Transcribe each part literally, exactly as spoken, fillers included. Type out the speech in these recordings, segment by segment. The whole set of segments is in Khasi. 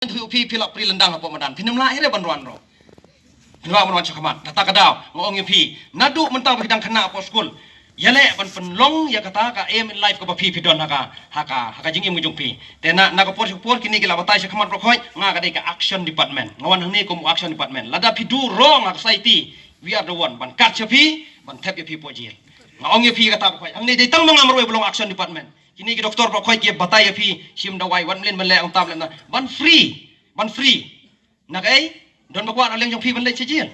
Phi, phi la pyrshah lyndang hapoh madan. Phin ym lah hi re ban wan ruh. Phin lah ban wan shakhmat. Kata ka daw nga ong ïa phi, naduh mynta ba phi dang khynnah hapoh skul, ïaleh ban pynlong ïa kata ka aim in life kaba phi, phi don ha ka, ha ka, ha ka jingim ka jong phi. Te na, na ka por sha ka por kine ki la batai shakhmat baroh khoit, nga ka dei ka action department. Nga wan hangne kum action department. Lada phi do wrong ha ka society, we are the one ban kat sha phi, ban thep ïa phi hapoh jail. Nga ong ïa phi kata baroh khoit. Hangne dei tang ma nga marwei ba long action department. Kine ki doktor baroh khoit ki batai ïa phi, shim dawai, wan mlien ban leh ong tam leh na. Ban free, ban free. Na kaei? Don ba kwah na liang jong phi ban leit sha jail?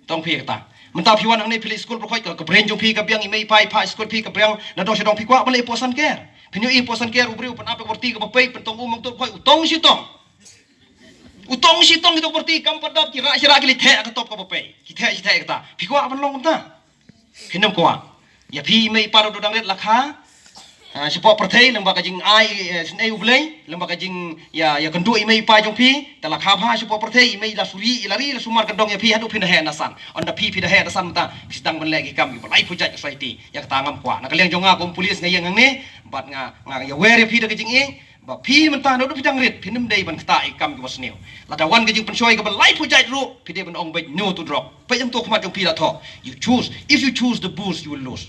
Tong phi kata. Mynta phi wan hangne phi leit skul baroh khoit, ka, ka brain jong phi ka biang, i mei i pa i phah skul phi ka biang, na dong sha dong phi kwah ban leit posan ker. Phin ïohi posan ker u briew u pynap ïa ka parti kaba pei, pyntong um mangtur khoit, u tong shi tong. U tong shi tong ïa ka parti kam pat dap, ki rah shi rah ki leit theh ka top kaba pei. Ki theh shi theh kata. Phi kwah ban long kumta? Phin ym kwah. Ïa phi i mei i pa ruh dang rit la kha. Ah, shapoh pyrthei lyngba ka jingai, eh, sngewbha U Blei, lyngba ka jing ïa, ïa kynduh i mei i pa jong phi, te la kha bha shapoh pyrthei, i mei la suri, i la ri, la sumar kyndong ïa phi, haduh phin da heh nasan. Ynda phi, phi da heh nasan mynta, phi sdang ban leh ki kam kiba laiphew jait society. Ïa kata ngam kwah. Na ka liang jong nga kum police nga ïeng hangne, bad nga, nga ïawer ïa phi da ka jingïeit, ba phi mynta naduh phi dang rit, phin ym dei ban ktah ïa ki kam kiba sniew. Lada wan ka jingpynshoi kaba laiphew jait ruh, phi dei ban ong beit no to drug. Peit hangto khmat jong phi la thoh. You choose. If you choose the booze, you will lose.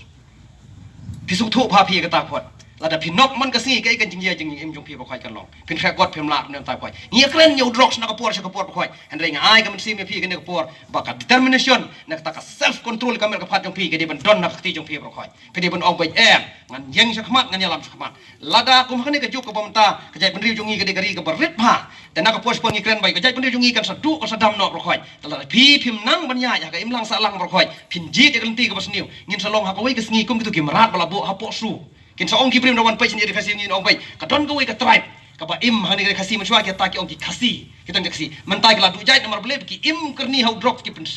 Phi sngewthuh bha phi ïa kata khot. Lada phi nok man ka sngi kaei kan jingïa jingim jong phi baroh khoit kan long. Phin khreh kot phim lah ne tai khoit. Ngi ïa kren ïa u drugs na ka por sha ka por baroh khoit. Hynrei nga ai ka mynsiem ïa phi kane ka por. Ba ka determination, na kata ka self control ka met ka phad jong phi ka dei ban don na ka kti jong phi baroh khoit. Phi dei ban ong beit em, ngan ïeng shakhmat, ngan ïalam shakhmat. Lada kum hangne ka juk kaba mynta, ka jaitbynriew jong ngi ka dei ka ri kaba rit bha. Te na ka por sha ka por ngi kren beit, ka jaitbynriew jong ngi kan sa duh, kan sa dam noh baroh khoit. Te lada phi phim nang ban ïaid ha ka imlang sahlang baroh khoit, phin jied ïa ka lynti kaba sniew. Ngin sa long ha kawei ka sngi kum kito ki mrad ba la buh hapoh su. Kin sa ong ki briew na wan peit sha ri Khasi, ngin ong beit, ka don kawei ka tribe kaba im hangne ka ri Khasi mynshuwa, kita ki ong ki Khasi. Kita ki Khasi. Mynta ki la duh jait namar balei ki im kyrni ha u drug, ki pyn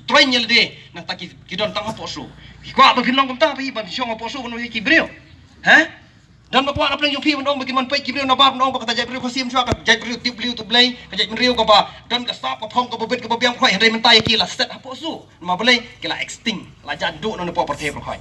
train ïa lade. Nangta ki, ki don tang hapoh su. Ki kwah ba phin long kumta, ba phi ban shong hapoh su ban ong ïa ki briew. Ha? Don ba kwah na pdeng jong phi ban ong ba kin wan peit ki briew nabar ban ong ba kata jaitbynriew Khasi mynshuwa, ka jaitbynriew tip briew tip Blei, ka jaitbynriew kaba don ka sap ka phong kaba bit kaba biang khoit, hynrei mynta ïa ki la set hapoh su. Namar balei ki la extinct, la jan duh na hapoh pyrthei baroh khoit.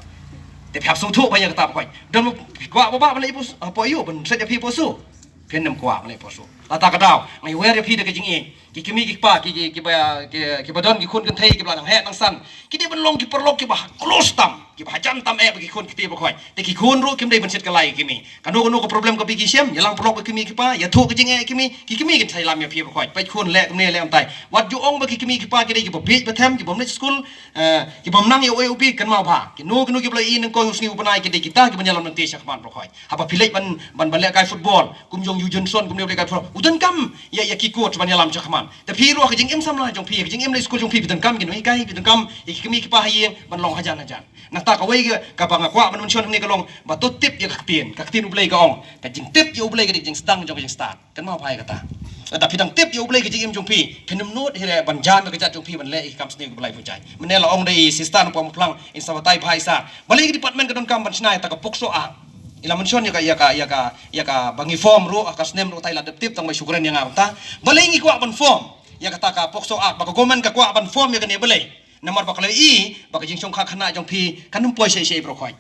Te phi hap sngewthuh ba ïa kata baroh khoit. Don ba kwah ba ba ban leit hapoh su, hapoh ïew ban set ïa phi hapoh su. Phin ym kwah ban leit hapoh su. Lada ka daw nga ïawer ïa phi da ka jingïeit. Ki kmie ki kpa, ki, ki, kiba, ki, kiba don ki khun kynthei kiba la nang heh nang san, ki dei ban long ki paralok kiba ha close tam, kiba hajan tam eh bad ki khun kti baroh khoit. Te ki khun ruh kim dei ban shit kylla ïa ki kmie. Kano kano ka problem kaba ki shem, ïalam paralok ïa ki kmie ki kpa, ïathuh ka jingeh ïa ki kmie, ki kmie kin sa ïalam ïa phi baroh khoit. Peit khun leh kumne leh kumtai. Wat ju ong ba ki kmie ki kpa ki dei kiba bieit ba them, kiba ym leit skul, eh, kiba ym nang ïa u A u B, kynmaw bha. Kino kino kiba la ïohi nyngkong u sngi u bnai ki dei kita kiban ïalam lynti shakhmat baroh khoit. Haba phi leit ban, ban, ban lehkai football, kum jong u Johnson, kumne u lehkai football, u donkam ïa, ïa ki coach ban ïalam shakhmat. Te phi ruh ka jingim samla jong phi, ka jingim leit skul jong phi, phi donkam ki nonghikai, phi donkam ïa ki kmie ki kpa ha ïing ban long hajan hajan. Nangta kawei ka, kaba nga kwah ban mention hangne ka long ba to tip ïa ka ktien, ka ktien U Blei ka ong, ka jingtip ïa U Blei ka dei ka jingsdang jong ka jingstad. Kynmaw bha ïa kata. Lada phi dang tip ïa U Blei ka jingim jong phi, phin ym nud hi re ban jam ïa ka jait jong phi ban leh ïa ki kam sniew kiba laiphew jait. Mynne la ong da i sister na Poh Mawphlang, in sa batai bha i sa. Balei ka department ka donkam ban shna ïa kata ka POCSO Act? I la mention ïa ka, ïa ka, ïa ka, ïa kaba ngi form ruh ha ka snem ruh, tai la dep tip tang ba shu kren ïa nga kumta. Balei ngi kwah ban form ïa kata ka POCSO Act, ba ka government ka kwah ban form ïa kane balei? Namar ba ka la ïohi ba ka jingshongkha khynnah jong phi kan ym poi shei shei baroh khoit.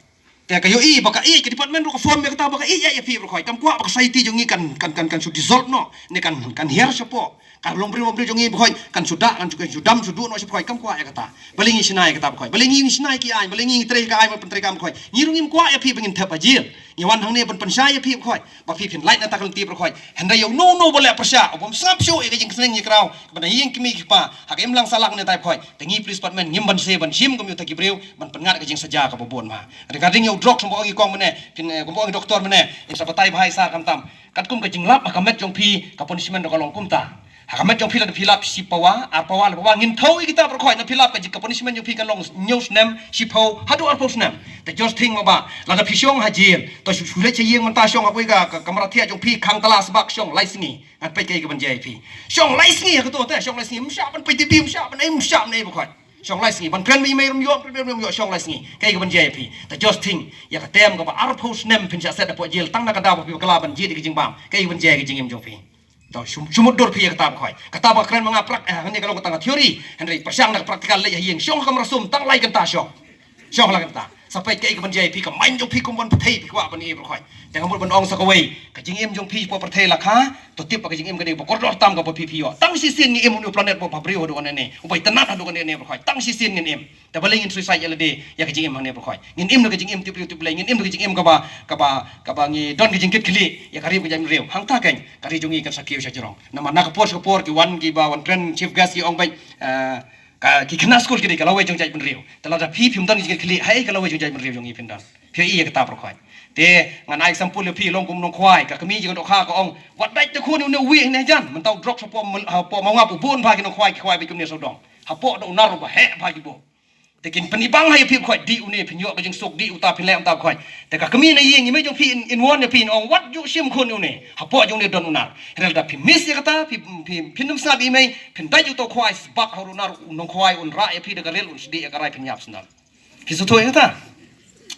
Te ka ïohi ba ka ïeit, ka department ruh ka form ïa kata ba ka ïeit ïa phi baroh khoit. Kam kwah ba ka society jong ngi kan, kan, kan, kan shu dissolve noh ne kan, kan hiar shapoh. Ka longbriew longbriew jong ngi baroh khoit kan shu dah, kan shu, kan shu dam shu duh noh shapoh khoit. Kam kwah ïa kata. Balei ngi shna ïa kata baroh khoit? Balei ngi shna ïa ki aiñ? Balei ngi trei ka aiñ ban pyntrei kam baroh khoit? Ngi ruh ngim kwah ïa phi ba ngin thep ha jail. Ngi wan hangne ban pynshai ïa phi baroh khoit ba phi phin lait na kata ka lynti baroh khoit. Hynrei ïa uno uno ba leh pyrshah, u bym sngap shuh ïa ka jingsneng ïa kraw kaba na ïing kmie ki kpa ha ka imlang sahlang ne tai baroh khoit. Te ngi police department ngim banse ban shim kum ïa uta ki briew ban pynngat ka jingsaja kaba bun bha. Regarding ïa u drugs kumba ong i kong mynne, phin, eh, kumba ong i doktor mynne, in sa batai bha i sa khamtam. Katkum ka jinglap ha ka met jong phi ka punishment ruh ka long kumta. Ha ka met jong phi lada phi lap shi pawa, ar pawa, lai pawa, ngin thew ïa kita baroh khoit, na phi lap ka jing, ka punishment jong phi ka long hynñiew snem, shiphew, haduh arphew snem. Te just think ma ba, lada phi shong ha jail, to shu, shu leit sha ïing mynta shong ha kawei ka, ka, kamra thiah jong phi, khang tala sbak shong lai sngi. Ngan peit kaei kaban jia ïa phi. Shong lai sngi ha kato te, shong lai sngi. Ym shah ban peit T V, ym shah ban ei, ym shah ban ei baroh khoit. Shong lai sngi. Ban kren bad i mei ruh ym ïoh, ban kren bad i mei ruh ym ïoh, shong lai sngi. Kaei kaban jia ïa phi. Te just think, ïa ka term kaba arphew snem phin shah set hapoh jail tang na ka daw ba phi bakla ban jied ïa ka jingbam. Kaei kaban jia ïa ka jingim jong phi. To shu, shu mutdur phi ïa kata baroh khoit. Kata ba kren ma nga prak, eh, hangne ka long tang ka theory. Hynrei pyrshang na ka practical, leit ha ïing shong ha kamra sum tang lai kynta shong. Shong lai kynta. Sa peit kaei kaban jia ïa phi, ka mind jong phi kum ban pyrthei phi kwah ban ïa pyrkhat. Te nga mut ban ong sa kawei, ka jingim jong phi hapoh pyrthei la kha, to tip ba ka jingim ka dei ba kordor tam kaba phi phi ïoh. Tang shisien ngi im ha une u planet ba bha briew haduh kane ne, uba itynnad haduh kane ne pyrkhat. Tang shisien ngin im. Te balei ngin suicide ïa lade ïa ka jingim hangne pyrkhat. Ngin im da ka jingim tip briew tip Blei, ngin im da ka jingim kaba, kaba, kaba ngi don ka jingkitkhlieh ïa ka ri ka jaitbynriew. Hangta kein ka ri jong ngi kan sa kiew sha jrong. Namar na ka por sha ka por ki wan kiba wan kren chief guest ki ong beit, eh, ka, ki khynnah skul ki dei ka lawei jong jaitbynriew. Te lada phi phim don ka jingkitkhlieh, haei ka lawei jong jaitbynriew jong ngi phin don? Phi ïohi ïa kata pyrkhat. Te ngan ai example ïa phi, long kum nongkhwai, ka kmie jong ka dohkha ka ong, wat dait te khun une uwei ne jan. Mynta u drok hapoh Mal-, hapoh Mawngap u bun bha ki nongkhwai, ki khwai beit kumne sawdong. Hapoh da u nar uba heh bha ki bok. Te kin pynibang ha ïa phi pyrkhat, dih une phin ïoh ka jingsuk, dih uta phin leh uta pyrkhat. Te ka kmie na ïing, i mei jong phi in, in warn ïa phi, in ong wat ju shim khun une. Hapoh jong une don u nar. Hynrei lada phi miss ïa kata, phi, phi, phin ym sngap ïa i mei, phin dait uta u khwai sbak ha u nar, u nongkhwai un rah ïa phi da ka ril, un sdieh ïa ka rai, phin ïap sdang. Phi sngewthuh ïa kata?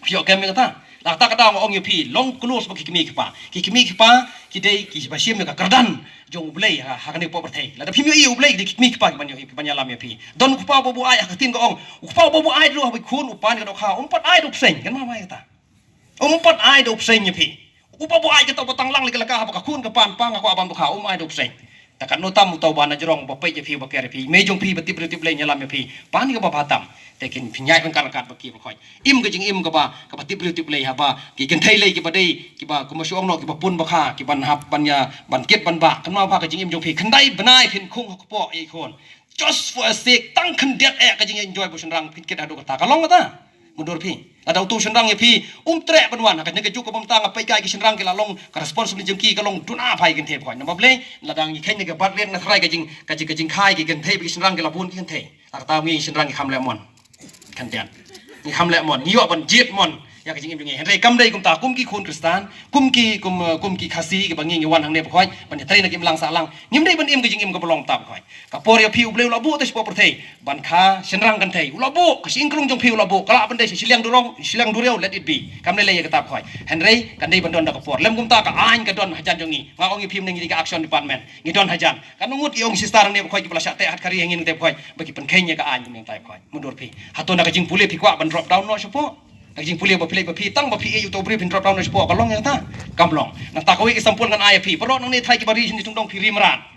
Phi ïoh kem ïa kata? La kata ka daw nga ong ïa phi, long close bad ki kmie ki kpa. Ki kmie ki kpa ki dei kiba shim ïa ka kyrdan jong U Blei ha, ha kane ka pyrthei. Lada phim ïohi ïa U Blei, ki dei ki kmie ki kpa kiban ïohi, kiban ïalam ïa phi. Don u kpa uba buaid, ha ka ktien ka ong, u kpa uba buaid ruh haba khun u pan ka dohkha, um pat ai da u bseiñ, kynmaw mai kata. Um pat ai da u bseiñ ïa phi. U kpa buaid kato ba tang lang lei ka laka haba ka khun ka pan, pa nga kwah ban dohkha, um ai da u bseiñ. Te katno tam uta uba na jrong uba peit ïa phi, uba care ïa phi, mei jong phi ba tip briew tip Blei ïalam ïa phi, pan kaba bha tam. Te kin pynïaid ryngkat ryngkat bad ki pyrkhat. Im ka jingim kaba, kaba tip briew tip Blei, haba ki kynthei lei kiba dei, kiba kumba shu ong noh, kiba pun ba kha, kiban hap ban ïa, ban kit ban bah. Kynmaw bha ka jingim jong phi, khyndai bnai phin khung ha kpoh ïa i khun. Just for a sake, tang khyndiat eh ka jingenjoy ba u shynrang, phin kit haduh kata. Ka long kata? Mudui phi. Lada utu u shynrang ïa phi, um treh ban wan. Ha kane ka juk kaba mynta nga peit kai ki shynrang ki la long, ka responsibility jong ki ka long duna bha ïa ki kynthei pyrkhat. Namar balei? Lada ngi kheiñ na ka bat riat nga tharai ka jing, ka jing, ka jingkhia ki kynthei bad ki shynrang ki la bun ki kynthei. Lada ngi shynrang ngi kham leh mon. Khyndiat. Ngi kham leh mon, ngi ïoh ban jied mon ïa ka jingim jong ngi. Hynrei kam dei kumta, kum ki khun Khristan, kum ki, kum, eh, kum ki Khasi kiba ngi, ngi wan hangne pyrkhat ban ïatrei na ka imlang sahlang. Ngim dei ban im ka jingim kaba long tam pyrkhat. Ka por ïa phi U Blei u la buh te shapoh pyrthei ban kha shynrang kynthei, u la buh, ka shyieng krung jong phi u la buh, ka lah ban dei sha shiliang durong, shiliang duriaw, let it be. Kam lei lei ïa kata pyrkhat. Hynrei kan dei ban don da ka por. Lem kumta ka aiñ ka don hajan jong ngi. Nga ong ïa phi mynne ngi dei ka action department, ngi don hajan. Katno ngut ki ong sister hangne pyrkhat kiba la shah teh hatkari ha ngi nangta pyrkhat ba ki pynkheiñ ïa ka aiñ mynta pyrkhat. Mudui phi. Hato na ka jingpule phi kwah ban drop down noh shapoh? Na ka jingpule ba phi leit ba phi tang ba phi ïeit uta u briew phin drop down noh shapoh, ka long ïa kata? Kam long. Nangta kawei ka example ngan ai ïa phi. Paralok nangne tharai kiba ri shane tungdong phi ri mrad.